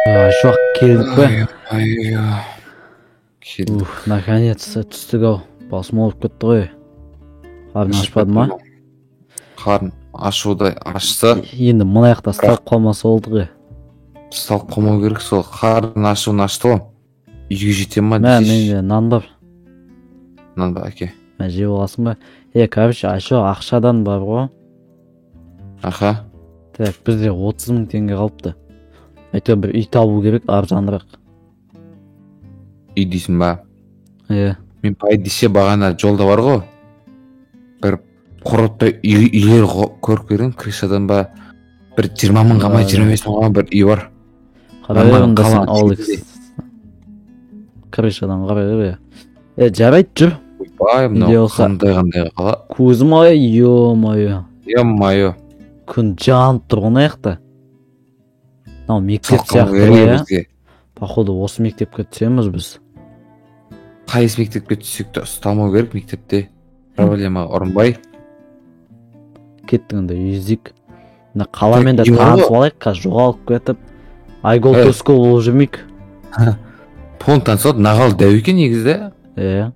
Шуақ келдік пе? Ай, келдік. Ух, наконец-то түстік ау. Басым ауырып кетті ғой. Қарның ашпады ма? Қарын ашудай ашса. Енді мына жақта ұсталып қалмаса болды ғой. Ұсталып қалмау керек сол. Қарын ашуын ашты ғой. Үйге жете ма Мә, десейші. Менде нан бар. Нан ба, әке? Мә, жеп аласың ба? Е, короче, Айшуақ, ақшадан бар ғой. Аха. Так, бізде 30 000 теңге қалыпты. Әйтеуір бір үй табу керек арзанырақ. Үй дейсің ба? Иә. Мен по идее бағана жолда бар ғой. Бір қорапта үй, үйлер көріп келдім, крышадан ба, бір 20 мыңға ма, 25 мыңға ма бір үй бар. Қарай бер Нормально, онда сен. қала Ал. шетінде. Крышадан қарай бер, иә. Е, жарайды, жүр. Ойбай, Үйде мынау болса- қандай қала? Көзім ай, ё-моё. Ё-моё. Күн жанып тұр ғой мына жақта. Мынау мектеп Салқын сияқты керек ғой, иә. бізге. Походу, осы мектепке түсеміз біз. Қайсы мектепке түссек те, ұстамау керек мектепте. Проблемаға ұрынбай. Кеттік онда, үй іздейік. Мына қаламен де Үй бар ғой. танысып алайық, қазір жоғалып кетіп, I go to school болып жүрмейік. Пон танысады, нағал дәу екен негізі. Иә.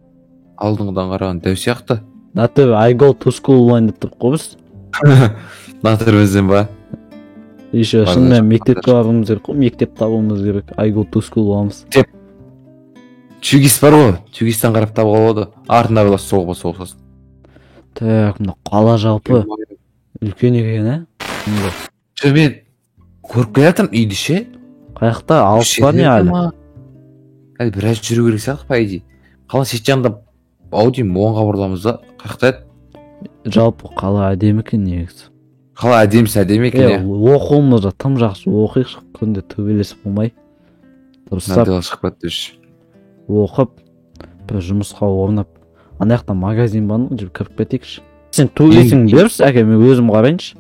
Алдыңғыдан қараған дәу сияқты. Натуре I go to school болайын деп тұрық қой біз. Натыр бізден ба? Еще Бар, шынымен бар. мектепке баруымыз керек қой, мектеп табуымыз керек. I go to school боламыз. 2ГИС бар ғой. 2ГИСтен қарап табуға болады. Артында была соғып соғысасың. Так, мына қала жалпы үлкен екен, ә? Жоқ, мен көріп келе жатырмын үйді ше. Қай жақта? Алыс па, не әлі? Ма? Әлі біраз жүру керек сияқты, по идее. Қала шет жағында ау деймін, оңға бұрыламыз да. Қай жақта еді? Жалпы қала әдемі екен негізі. Қала әдемісі әдемі екен, Е, иә. оқуымыз да тым жақсы, оқиықшы, күнде төбелесіп болмай. Дұрыстап Надела шығып кетті үш. оқып, бір жұмысқа орнап. Ана жақта магазин бар ма, жүріп кіріп кетейікші. Сен төбелесің берші, әке, мен өзім қарайыншы.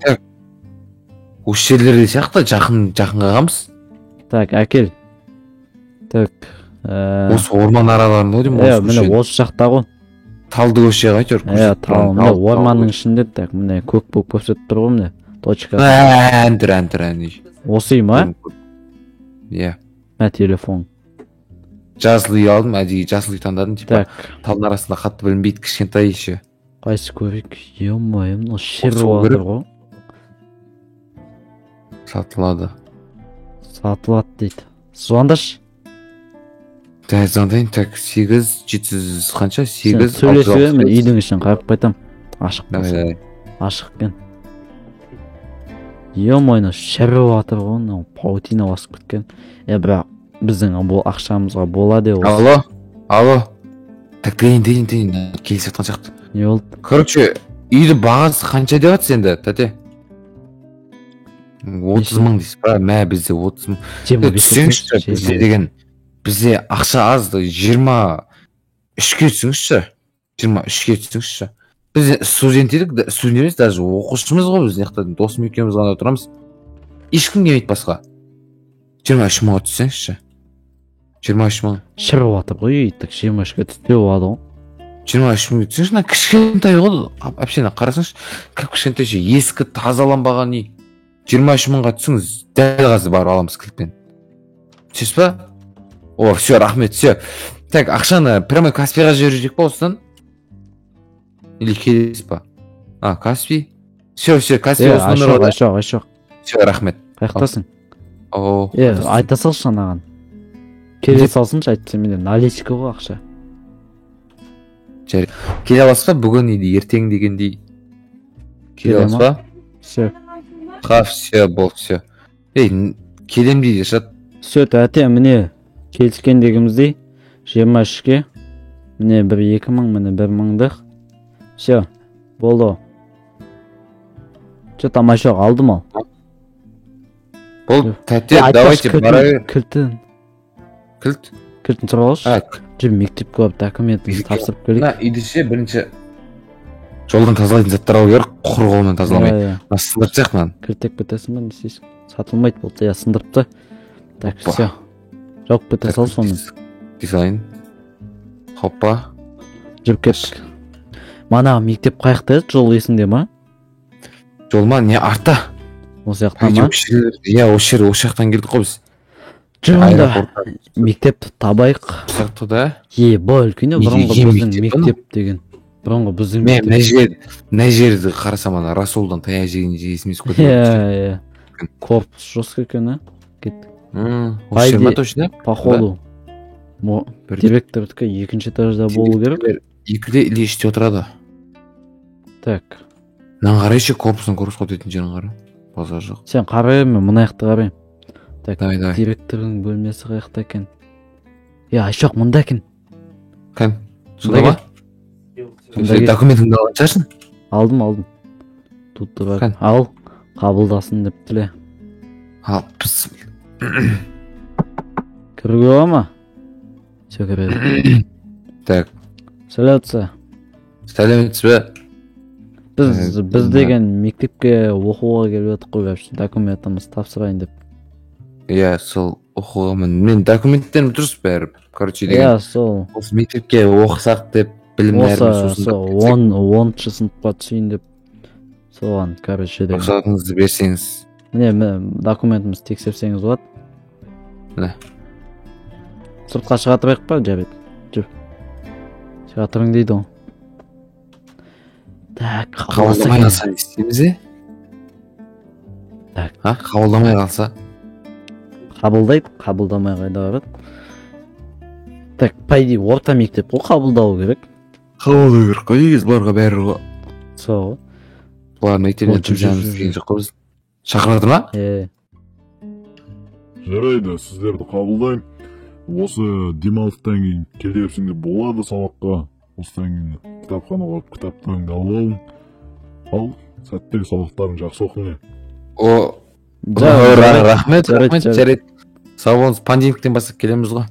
Осы жерлерде сияқты, жақын жақын қалғанбыз. Так, әкел. Так, Осы орман араларында ғой деймін. Е, Осы міне, көше. осы жақта ғой. Талды көше ғой әйтеуір. Е, тал, міне, орманның ішінде, так, міне, көк болып көрсетіп тұр ғой, міне, точка. Ән тұр, ән тұр, ән үй. Осы үй ма? Иә. Мә, телефон. Жасыл үй алдым, әдейі жасыл үй таңдадым, типа Так, талдың арасында қатты білінбейді, кішкентай еще. Қайсы, көрейік. Ё-моё, мынау шер Осы болып керек. жатыр ғой. Сатылады. Сатылады дейді. Звондашы. Так, звондайын. Так, сегіз жеті жүз қанша? Сен Сегіз сөйлесе алты бер, жүз мен алпыс бес. үйдің ішін қарап қайтамын. Ашық Давай, болса. давай. Ашық екен. Ё-моё, мынау шіріп жатыр ғой, мынау паутина басып кеткен. Е, бірақ біздің бұл ақшамызға болады осы. Алло, алло. Так, дейін, дейін, дейін, келісіп жатқан сияқты. Не болды? Короче, үйді бағасы қанша деп жатсыз енді, тәте? 30 мың дейсіз ба? Мә, бізде 30 мың. 25 Түсіңізші, болсын, бізде 25. деген, бізде ақша аз, 23-ке түсіңізші. 23-ке түсіңізші. Біз студент едік, студент емес, даже оқушымыз ғой біз, мына жақта досым екеуміз ғана тұрамыз. Ешкім келмейді басқа. 23 мыңға түссеңізші. 23 мың. Шіріп жатыр ғой үй, так, 23-ке түссе болады ғой. 23 мыңға түсіңізші, мына кішкентай ғой, вообще мына қарасаңшы, кіп кішкентай ше, ескі тазаланбаған үй. 23 мыңға түсіңіз, дәл қазір барып аламыз кілтпен. Түсесіз ба? О, все, рахмет, все. Так, ақшаны прямо Каспиға жіберу керек па осыдан? Или келесіз ба? А, Каспи? Все, все, Каспи Е, осы номер Айшуақ, ғой, да? Айшуақ, Айшуақ, Все, рахмет. қаяқтасың? О, Е, айта салшы анаған. Келе салсыншы, әйтпесе менде наличка ғой ақша. Келе аласыз ба бүгін или ертең дегендей? Келе Келе аласыз ма? ба? Все. Ха, все, болды, все. Ей, келем дейді, шат. Все, тәте, міне, келіскендегіміздей 23-ке, міне, бір 2000, міне, бір мыңдық. Все, болды. Че там, Айшуақ, алды ма? Болды, тәте, Е, айтпақшы, давайте бара бер. Кілтін, Кілт. кілтін сұрап алшы. А, Жүр, мектепке барып документімізді Мектепке- тапсырып келейік. Мына үйді ше, бірінші жолдан тазалайтын заттар алу керек, құр қолмен тазаламай. Иә, иә. Мына сындырып тастайық мынаны. Кілттеп кетесің ба, не істейсің? Сатылмайды болды, иә, сындырыпты. Так, Опа. все. Жауып кете сал сонымен. Дей салайын. Хоппа. Жүріп кеттік. Мана мектеп қай жақта еді, жол есіңде ма? Жол ма? Не, артта. Осы жақта ма? Иә, осы жер, осы жақтан келдік қой біз. Жүр онда, Аэропортта мектепті табайық. Сияқты да. Е, бұл үлкен, Не бұрынғы деген біздің мектеп анау? мектеп деген. Бұрынғы біздің Мен мектеп. мына жерді қарасам, ана Расулдан таяқ жеген есіме түсіп кетті. Иә. Корпус жестко екен, а? Кеттік. Осы жер ма По идее- точно? Походу. Бір Директордікі екінші этажда болу керек. Директорлер екіде или үште отырады. Так. Мынаны қарайшы, корпустан корпусқа өтетін жерін қара. Базар жоқ. Сен қарай, мен мына жақты қараймын. Так, Давай, давай. директордың бөлмесі қай жақта екен? Е, Айшуақ, мында екен. Кән? Сонда ма? Мында Сен кел. документіңді алған шығарсың? Алдым, алдым. Тут бар. Кән. Ал, қабылдасын деп тіле. Ал, бісміллә. Кіруге бола ма? Все, кіреді. Так, Сәлеметсіз. Сәлеметсіз бе? Біз біз мына- деген мектепке оқуға келіп жатық қой, вообще документімізді тапсырайын деп. Иә, сол оқуға мен документтерім дұрыс бәрі. Короче деген, Иә, сол. осы мектепке оқысақ деп, білім Осы нәрін сол 10-оныншы сыныпқа түсейін деп, соған, короче деген. Рұқсатыңызды берсеңіз. Міне, документімізді тексерсеңіз болады. Міне. Сыртқа шыға тұрайық па? Жарайды, жүр, шыға тұрың дейді ғой. Так, қабылдаса Қабылдамай екен. қалса, не істейміз, е? Так. А, қабылдамай қалса? Қабылдайды, қабылдамай қайда барады? Так, по идее, орта мектеп қой, қабылдау керек. Қабылдау керек қой негізі, бұларға бәрі ғой. Сол ғой. Бұлар мектебінен О, жүр, жүр, жанымыз жүр, деген жоқ қой, біз шақырады ма? Е. Жарайды, сіздерді қабылдаймын. Осы демалыстан кейін келе берсеңдер болады сабаққа. Осыдан кейін кітапханаға барып, кітаптарыңды алып алың. Ал, сәттілік, сабақтарың жақсы оқыңдар. О, Жарайды. рахмет, жарайды, рахмет. Жарайды. Жарайды, сау болыңыз. Понедельниктен бастап келеміз ғой.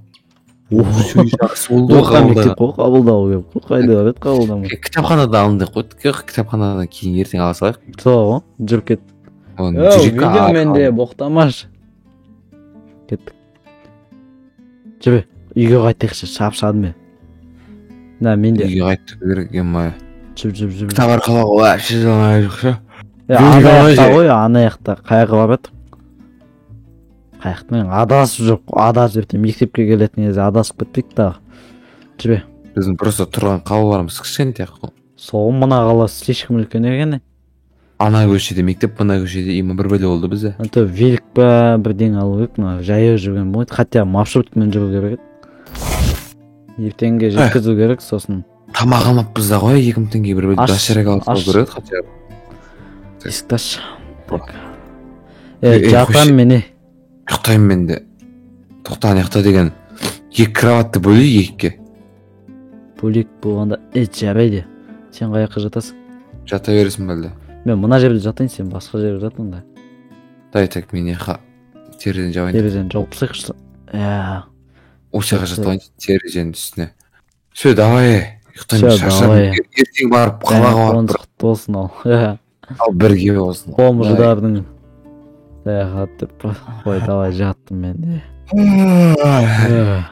Жақсы болды ғой Орта мектеп қабылдаған. қой, қабылдау керек қой, қайда барады қабылдамай? Кітапханада алын деп қойдық, кітапханадан кейін ертең ала салайық. Сол ғой, жүріп кет. Оны Өу, жүрекке видео менде, боқтамашы. Кеттік, жүре, үйге қайтайықшы, шаршадым мен. Мына менде. Үйге қайту керек, ема. Жүр, жүр, жүр. Кітап арқалауға вообще желание жоқ ше. Е, Үйге ана қалай жақта же? ғой, ана жақта қай жаққа барып жатыр? Қай жақтан адасып жүріп, адасып, ертең мектепке келетін кезде адасып кетпейік тағы. Жүре. Біздің просто тұрған қалаларымыз кішкентай қой. Сол, мына қала слишком үлкен екен. Ана көшеде мектеп, мына көшеде има, бір бөле болды бізде. А то велик па, бірдеңе алу керек, мына жаяу жүрген болмайды, хотя маршруткамен жүру керек еді, ертеңге жеткізу керек сосын. Тамақ алмаппыз да ғой, 2000 теңге бір бөле Аш, доширак алып аш. салу керек еді хотя бы. Есікті аш. Так, Ей, е, жатамын қойшы. мен, е. Ұйықтаймын мен де. Тоқта, ана жақта деген екі кроватьты бөлейік екіге. Бөлек болғанда, е, жарайды. Сен қай жаққа жатасың? Жата бересің бе әлде? Мен мына жерде жатайын, сен басқа жерге жат онда. Дай, так, мен яқа терезені жабайын. Терезені жауып тастайықшы, иә. Осы жаққа жатып алайын, терезенің үстіне. Все, давай, ұйықтаймын, Всё, шаршадым. Давай. Ертең барып, қалаға барып Қоныс құтты болсын, ал. Иә. Ал, бірге болсын. Бомждардың саяхат деп қой. Давай, жаттым мен де. Давай. Эх.